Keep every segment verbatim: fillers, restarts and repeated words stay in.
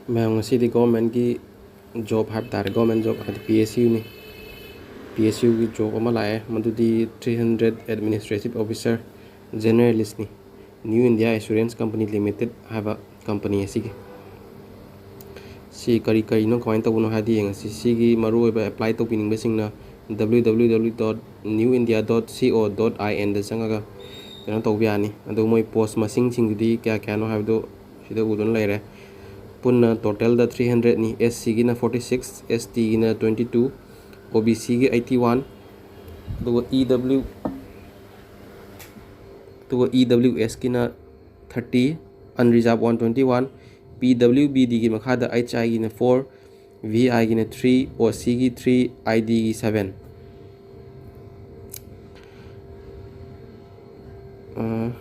ꯃꯌꯥꯝ, ꯉꯁꯤꯗꯤ ꯒꯣꯔꯃꯦꯟꯒꯤ ꯖꯣꯕ ꯍꯥꯏꯕ ꯇꯥꯔꯦ, ꯒꯣꯔꯃꯦꯟ ꯖꯣꯕ ꯍꯥꯏꯗꯤ ꯄꯤ ꯑꯦꯁ ꯌꯨꯅꯤ꯫ ꯄꯤ ꯑꯦꯁ ꯌꯨꯒꯤ ꯖꯣꯕ ꯑꯃ ꯂꯥꯛꯑꯦ, ꯃꯗꯨꯗꯤ three hundred Administrative Officer Generalistꯅꯤ, New India Assurance Company Limited ꯍꯥꯏꯕ ꯀꯝꯄꯅꯤ ꯑꯁꯤꯒꯤ꯫ ꯁꯤ ꯀꯔꯤ ꯀꯔꯤꯅꯣ, ꯀꯃꯥꯏꯅ ꯇꯧꯕꯅꯣ ꯍꯥꯏꯗꯤ ꯌꯦꯡꯉꯁꯤ꯫ ꯁꯤꯒꯤ ꯃꯔꯨꯑꯣꯏꯕ apply ꯇꯧꯕꯤꯅꯤꯡꯕꯁꯤꯡꯅ W W W dot new india dot co dot in ꯗ ꯆꯪꯉꯒ ꯀꯩꯅꯣ ꯇꯧꯕ ꯌꯥꯅꯤ꯫ ꯑꯗꯨ ꯃꯣꯏ ꯄꯣꯁ ꯃꯁꯤꯡꯁꯤꯡꯗꯨꯗꯤ ꯀꯌꯥ ꯀꯌꯥꯅꯣ ꯍꯥꯏꯕꯗꯨ ꯁꯤꯗ ꯎꯗꯨꯅ ꯂꯩꯔꯦ꯫ ꯄꯨꯟꯅ ꯇꯣꯇꯦꯜꯗ three hundredꯅꯤ꯫ ꯑꯦꯁ ꯁꯤꯒꯤꯅ forty six, ꯑꯦꯁ ꯇꯤꯒꯤꯅ twenty two, ꯑꯣ ꯕꯤ ꯁꯤꯒꯤ eighty one, ꯑꯗꯨꯒ ꯏ ꯗꯕ꯭ꯂꯤꯎ ꯑꯗꯨꯒ ꯏ ꯗꯕ꯭ꯂꯤꯎ ꯑꯦꯁꯀꯤꯅ thirty, unreserved one twenty one, P W B ꯗꯤꯒꯤ ꯃꯈꯥꯗ ꯑꯩꯆ ꯑꯥꯏꯒꯤꯅ four, ꯚꯤ ꯑꯥꯏꯒꯤꯅ three, ꯑꯣ ꯁꯤꯒꯤ three, ꯑꯥꯏ ꯗꯤꯒꯤ seven꯫ ꯑ,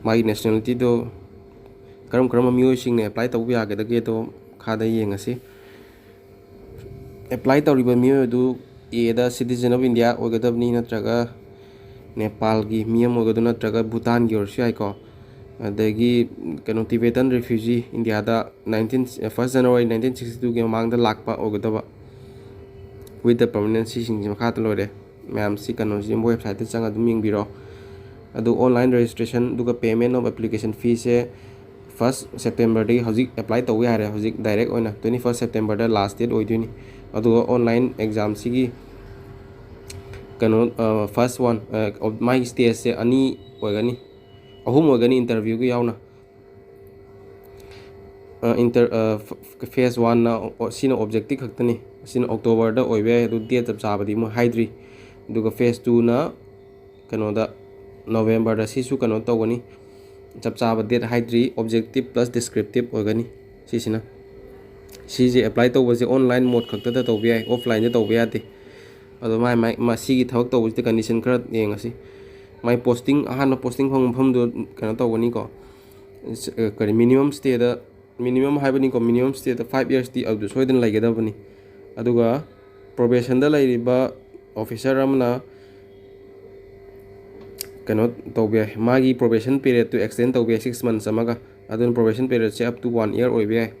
ꯃꯥꯒꯤ ꯅꯦꯁꯅꯦꯂꯤꯇꯤꯗꯣ ꯀꯔꯝ ꯀꯔꯝꯕ ꯃꯤꯑꯣꯏꯁꯤꯡꯅ ꯑꯦꯄ꯭ꯂꯥꯏ ꯇꯧꯕ ꯌꯥꯒꯗꯒꯦꯗꯣ ꯃꯈꯥꯗ ꯌꯦꯡꯉꯁꯤ꯫ ꯑꯦꯄ꯭ꯂꯥꯏ ꯇꯧꯔꯤꯕ ꯃꯤꯑꯣꯏ ꯑꯗꯨ ꯑꯦꯗ citizen of India ꯑꯣꯏꯒꯗꯕꯅꯤ, ꯅꯠꯇ꯭ꯔꯒ ꯅꯦꯄꯥꯜꯒꯤ ꯃꯤ ꯑꯃ ꯑꯣꯏꯒꯗꯕ, ꯅꯠꯇ꯭ꯔꯒ ꯚꯨꯇꯥꯟꯒꯤ ꯑꯣꯏꯔꯁꯨ ꯌꯥꯏꯀꯣ꯫ ꯑꯗꯒꯤ ꯀꯩꯅꯣ, Tibetan refugee, ꯏꯟꯗꯤꯌꯥꯗ nineteen, first January nineteen sixty twoꯒꯤ ꯃꯃꯥꯡꯗ ꯂꯥꯛꯄ ꯑꯣꯏꯒꯗꯕ, with the permanencyꯁꯤꯡꯁꯤ ꯃꯈꯥꯗ ꯂꯣꯏꯔꯦ꯫ ꯃꯌꯥꯝꯁꯤ ꯀꯩꯅꯣꯁꯤ ꯃꯣꯏ ꯋꯦꯕꯁꯥꯏꯠꯇ ꯆꯪꯉ ꯑꯗꯨꯝ ꯌꯦꯡꯕꯤꯔꯣ꯫ ꯑꯗꯨ online registration ꯑꯗꯨꯒ payment of application feeꯁꯦ first Septemberꯗꯒꯤ ꯍꯧꯖꯤꯛ ꯑꯦꯄ꯭ꯂꯥꯏ ꯇꯧꯕ ꯌꯥꯔꯦ꯫ ꯍꯧꯖꯤꯛ ꯗꯥꯏꯔꯦꯛ ꯑꯣꯏꯅ twenty first Septemberꯗ ꯂꯥꯁ ꯗꯦꯠ ꯑꯣꯏꯗꯣꯏꯅꯤ꯫ ꯑꯗꯨꯒ online examꯁꯤꯒꯤ ꯀꯩꯅꯣ, first one, ꯃꯥꯒꯤ stageꯁꯦ ꯑꯅꯤ ꯑꯣꯏꯒꯅꯤ, ꯑꯍꯨꯝ ꯑꯣꯏꯒꯅꯤ interviewꯒ ꯌꯥꯎꯅ꯫ ꯏꯟꯇꯔ ꯐꯦꯁ ꯋꯥꯟꯅ, ꯁꯤꯅ objective ꯈꯛꯇꯅꯤ꯫ ꯁꯤꯅ Octoberꯗ ꯑꯣꯏꯕ ꯌꯥꯏ, ꯑꯗꯨ ꯗꯦꯠ ꯆꯞ ꯆꯥꯕꯗꯤ ꯃꯣꯏ ꯍꯥꯏꯗ꯭ꯔꯤ꯫ ꯑꯗꯨꯒ ꯐꯦꯁ ꯇꯨꯅ ꯀꯩꯅꯣꯗ, Novemberꯗ꯫ ꯁꯤꯁꯨ ꯀꯩꯅꯣ ꯇꯧꯒꯅꯤ, ꯆꯞ ꯆꯥꯕ ꯗꯦꯠ ꯍꯥꯏꯗ꯭ꯔꯤ꯫ Objective plus descriptive ꯑꯣꯏꯒꯅꯤ ꯁꯤꯁꯤꯅ꯫ ꯁꯤꯁꯦ ꯑꯦꯄ꯭ꯂꯥꯏ ꯇꯧꯕꯁꯦ online mode ꯈꯛꯇꯗ ꯇꯧꯕ ꯌꯥꯏ, offlineꯗ ꯇꯧꯕ ꯌꯥꯗꯦ꯫ ꯑꯗꯣ ꯃꯥꯏ ꯃꯥꯏ ꯃꯁꯤꯒꯤ ꯊꯕꯛ ꯇꯧꯕꯁꯤꯗ condition ꯈꯔ ꯌꯦꯡꯉꯁꯤ꯫ ꯃꯥꯏ posting, ꯑꯍꯥꯟꯕ posting ꯐꯪꯕ ꯃꯐꯝꯗꯣ ꯀꯩꯅꯣ ꯇꯧꯒꯅꯤꯀꯣ꯫ ꯀꯔꯤ, minimum stayꯗ, minimum ꯍꯥꯏꯕꯅꯤꯀꯣ, minimum stayꯗ five yearsꯇꯤ ꯑꯗꯨ ꯁꯣꯏꯗꯅ ꯂꯩꯒꯗꯕꯅꯤ꯫ ꯑꯗꯨꯒ probationꯗ ꯂꯩꯔꯤꯕ officer ꯑꯃꯅ ꯀꯩꯅꯣ ꯇꯧꯕ ꯌꯥꯏ, ꯃꯥꯒꯤ probation periodꯇꯨ extend ꯇꯧꯕ ꯌꯥꯏ six months ꯑꯃꯒ꯫ ꯑꯗꯨꯅ probation periodꯁꯦ up to one year ꯑꯣꯏꯕ ꯌꯥꯏ꯫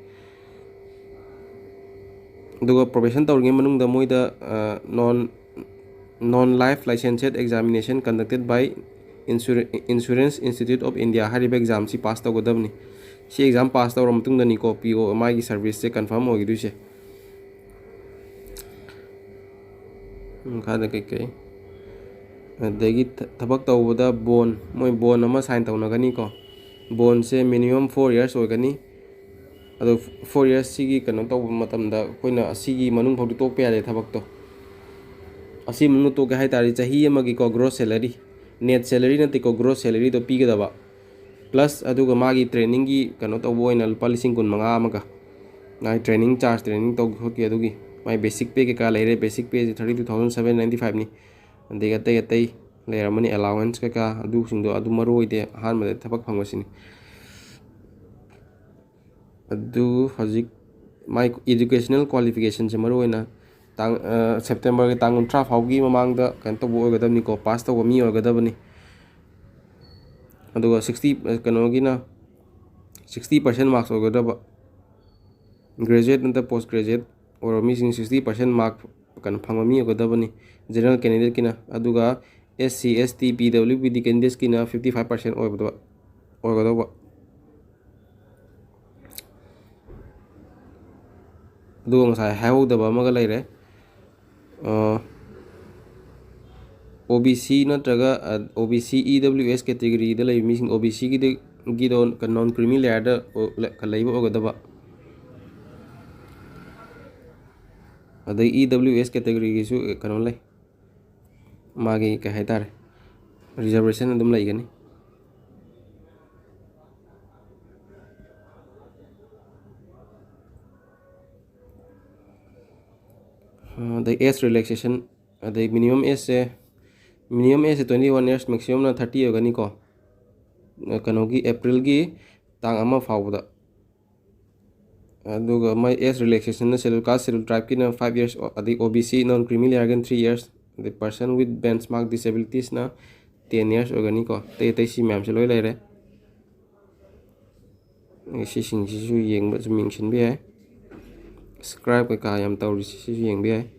ꯑꯗꯨꯒ probation ꯇꯧꯔꯤꯉꯩ ꯃꯅꯨꯡꯗ ꯃꯣꯏꯗ non non life licensed examination conducted by Insurance Institute of India ꯍꯥꯏꯔꯤꯕ examꯁꯤ pass ꯇꯧꯒꯗꯕꯅꯤ꯫ ꯁꯤ exam pass ꯇꯧꯔ ꯃꯇꯨꯡꯗꯅꯤꯀꯣ P O ꯃꯥꯒꯤ serviceꯁꯦ confirm ꯑꯣꯏꯒꯗꯣꯏꯁꯦ꯫ ꯃꯈꯥꯗ ꯀꯩꯀꯩ ꯑꯗꯒꯤ ꯊꯕꯛ ꯇꯧꯕꯗ bond, ꯃꯣꯏ bond ꯑꯃ sign ꯇꯧꯅꯒꯅꯤꯀꯣ꯫ Bondꯁꯦ minimum four years ꯑꯣꯏꯒꯅꯤ꯫ ꯑꯗꯣ four yearsꯁꯤꯒꯤ ꯀꯩꯅꯣ ꯇꯧꯕ ꯃꯇꯝꯗ ꯑꯩꯈꯣꯏꯅ ꯑꯁꯤꯒꯤ ꯃꯅꯨꯡ ꯐꯥꯎꯗꯤ ꯇꯣꯛꯄ ꯌꯥꯗꯦ ꯊꯕꯛꯇꯣ꯫ ꯑꯁꯤ ꯃꯅꯨꯡꯗ ꯇꯣꯛꯀꯦ ꯍꯥꯏ ꯇꯥꯔꯗꯤ ꯆꯍꯤ ꯑꯃꯒꯤꯀꯣ gross salary, net salary ꯅꯠꯇꯦꯀꯣ, gross salaryꯗꯣ ꯄꯤꯒꯗꯕ꯫ Plus ꯑꯗꯨꯒ ꯃꯥꯒꯤ trainingꯒꯤ ꯀꯩꯅꯣ ꯇꯧꯕ ꯑꯣꯏꯅ ꯂꯨꯄꯥ ꯂꯤꯁꯤꯡ ꯀꯨꯟ ꯃꯉꯥ ꯑꯃꯒ, ꯃꯥꯒꯤ training charge, training ꯇꯧꯒꯦ ꯈꯣꯠꯀꯦ ꯑꯗꯨꯒꯤ ꯃꯥꯒꯤ basic pay ꯀꯩꯀꯥ ꯂꯩꯔꯦ꯫ Basic payꯁꯦ thirty two thousand seven ninety five ꯅꯤ꯫ ꯑꯗꯒꯤ ꯑꯇꯩ ꯑꯇꯩ ꯂꯩꯔꯝꯃꯅꯤ, allowance ꯀꯩꯀꯥ, ꯑꯗꯨꯁꯤꯡꯗꯣ ꯑꯗꯨ ꯃꯔꯨ ꯑꯣꯏꯗꯦ ꯑꯍꯥꯟꯕꯗ ꯊꯕꯛ ꯐꯪꯕꯁꯤꯅꯤ꯫ ꯑꯗꯨ ꯍꯧꯖꯤꯛ ꯃꯥꯏ educational qualificationꯁꯦ ꯃꯔꯨ ꯑꯣꯏꯅ ꯇꯥꯡ Septemberꯒꯤ ꯇꯥꯡ ꯀꯨꯟꯊ꯭ꯔꯥ ꯐꯥꯎꯒꯤ ꯃꯃꯥꯡꯗ ꯀꯩꯅꯣ ꯇꯧꯕ ꯑꯣꯏꯒꯗꯕꯅꯤꯀꯣ, pass ꯇꯧꯕ ꯃꯤ ꯑꯣꯏꯒꯗꯕꯅꯤ꯫ ꯑꯗꯨꯒ sixty ꯀꯩꯅꯣꯒꯤꯅ sixty percent marks ꯑꯣꯏꯒꯗꯕ, graduate ꯅꯠꯇ꯭ꯔ post graduate ꯑꯣꯏꯔꯕ ꯃꯤꯁꯤꯡ sixty percent mark ꯀꯩꯅꯣ ꯐꯪꯕ ꯃꯤ ꯑꯣꯏꯒꯗꯕꯅꯤ general candidateꯀꯤꯅ꯫ ꯑꯗꯨꯒ S C, S T, P W B D candidatesꯀꯤꯅ fifty five percent ꯑꯣꯏꯕꯗꯣ ꯑꯣꯏꯒꯗꯧꯕ꯫ ꯑꯗꯨꯒ ꯉꯁꯥꯏ ꯍꯥꯏꯍꯧꯗꯕ ꯑꯃꯒ ꯂꯩꯔꯦ꯫ OBC ꯅꯠꯇ꯭ꯔꯒ OBC, EWS categoryꯗ ꯂꯩꯕ ꯃꯤꯁꯤꯡ, OBCꯒꯤꯗꯒꯤꯗꯣ non creamy layerꯗ ꯂꯩꯕ ꯑꯣꯏꯒꯗꯕ꯫ ꯑꯗꯩ EWS categoryꯒꯤꯁꯨ ꯀꯩꯅꯣ ꯂꯩ, ꯃꯥꯒꯤ ꯀꯩ ꯍꯥꯏꯇꯥꯔꯦ, reservation ꯑꯗꯨꯝ ꯂꯩꯒꯅꯤ꯫ ꯑꯗꯩ age relaxation, ꯑꯗꯩ minimum ageꯁꯦ, minimum ageꯁꯦ twenty one years, maximumꯅ thirty ꯑꯣꯏꯒꯅꯤꯀꯣ, ꯀꯩꯅꯣꯒꯤ Aprilꯒꯤ ꯇꯥꯡ ꯑꯃ ꯐꯥꯎꯕꯗ꯫ ꯑꯗꯨꯒ ꯃꯣꯏ age relaxationꯅ schedule caste, schedule tribeꯀꯤꯅ five years, ꯑꯗꯩ OBC, non creamy layerꯒꯤꯅ three years, ꯑꯗꯩ person with benchmark disabilitiesꯅ ten years ꯑꯣꯏꯒꯅꯤꯀꯣ꯫ ꯑꯇꯩ ꯑꯇꯩ ꯁꯤ ꯃꯌꯥꯝꯁꯦ ꯂꯣꯏ ꯂꯩꯔꯦ꯫ ꯁꯤꯁꯤꯡꯁꯤꯁꯨ ꯌꯦꯡꯕ, ꯁꯨꯝ ꯌꯦꯡꯁꯤꯟꯕ ꯌꯥꯏ꯫ Subscribe ꯀꯩꯀꯥ ꯌꯥꯝ ꯇꯧꯔꯤꯁꯤ, ꯁꯤꯁꯨ ꯌꯦꯡꯕ ꯌꯥꯏ꯫